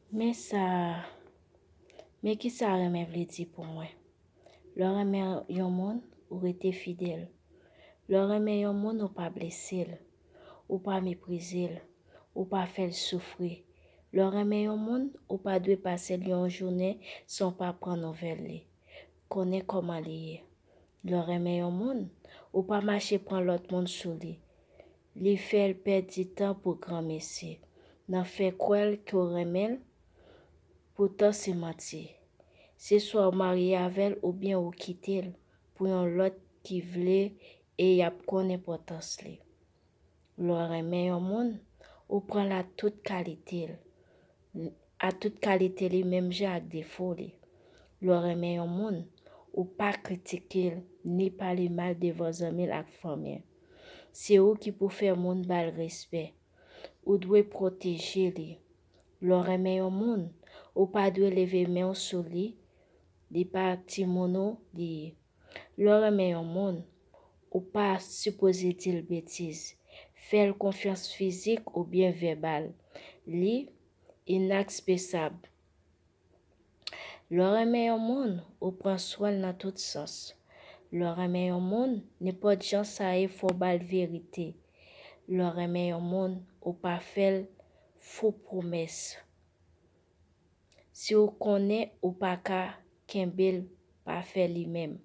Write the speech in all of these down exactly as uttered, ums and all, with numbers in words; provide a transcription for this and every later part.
Men sa, men ki sa renmen vle di pou mwen. Lè w renmen yon moun, ou rete fidèl. Lè w renmen yon moun, ou pa blese l, ou pa meprize l, ou pa fè l soufri. Lè w renmen yon moun, ou pa dwe pase l yon jounen san w pa pran nouvèl li, konnen kòman li ye. Lè w renmen yon moun, ou pa mache pran lòt moun sou li. Li fè l pèdi tan pou granmesi, nan fè kwè l ke w renmen l, poutan se manti. Se swa w marye avè l oubyen ou kite l pou yon lòt ki vle e y ap konn enpòtans li. Lè w renmen yon moun, ou pran l a tout kalite l, a tout kalite li menm jan ak defo li. Lè w renmen yon moun, ou pa kritike l ni pale mal devan zanmi l ak fanmi l. Se ou ki pou fè moun ba l respè. Ou dwe pwoteje li. Lè w renmen yon moun, ou pa dwe leve men w sou li. Li pa timoun ou li ye. Lè w renmen yon moun, ou pa sipoze di l betiz, fè l konfyans fizik oubyen vèbal. Li inakseptab. Lè w renmen yon moun, ou pran swen l nan tout sans. Lè w renmen yon moun, nenpòt jan sa ye, fò w ba l verite. Lè w renmen yon moun, ou pa fè l fo pwomès. Si w konnen ou pa ka kenbe l, pa fè li menm.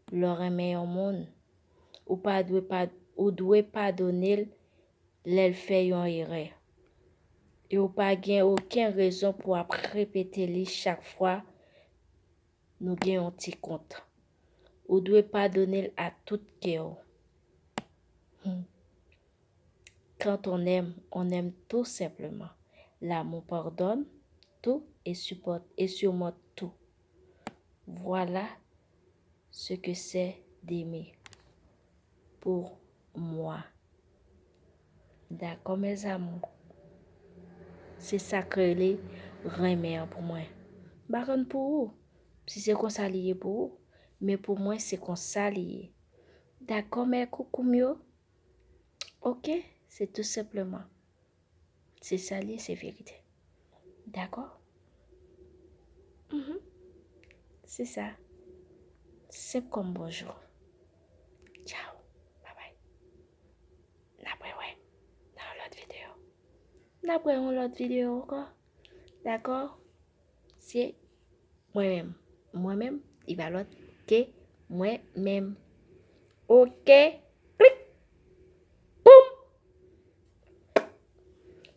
Lè w renmen yon moun, ou pa dwe pa, ou dwe padone l lè l fè yon erè. E w pa gen okenn rezon pou w ap repete li chak fwa nou gen yon ti kont. Ou dwe padone l a tout kè w. Hmm. Quand on aime, on aime tout simplement. L'amour pardonne tout et supporte et surmonte tout. Voilà ce que c'est d'aimer pour moi. Dakò, mes amours. Se sa k rele renmen an pou mwen. M pa konn pou ou, si se konsa li ye pou ou, men pou mwen, se konsa li ye. Dakò, mes coucoum yo? Ok, se tou senpleman. Se sa li ye, se verite. Dakò? Mhm. Se sa. Senp kòm bonjou. Tchao. Babay. N ap rewè nan yon lòt videyo. N ap wè yon lòt videyo ankò. Dakò? Se mwen menm. Mwen menm, li pa lòt ke mwen menm. Ok? Klik! Poum!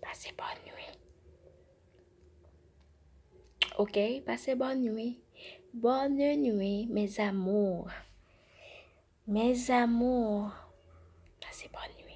Pase bòn nwi. Ok? Pase bòn nwi. Bonne nuit, mes amours. Mes amours. Pase bòn nwi.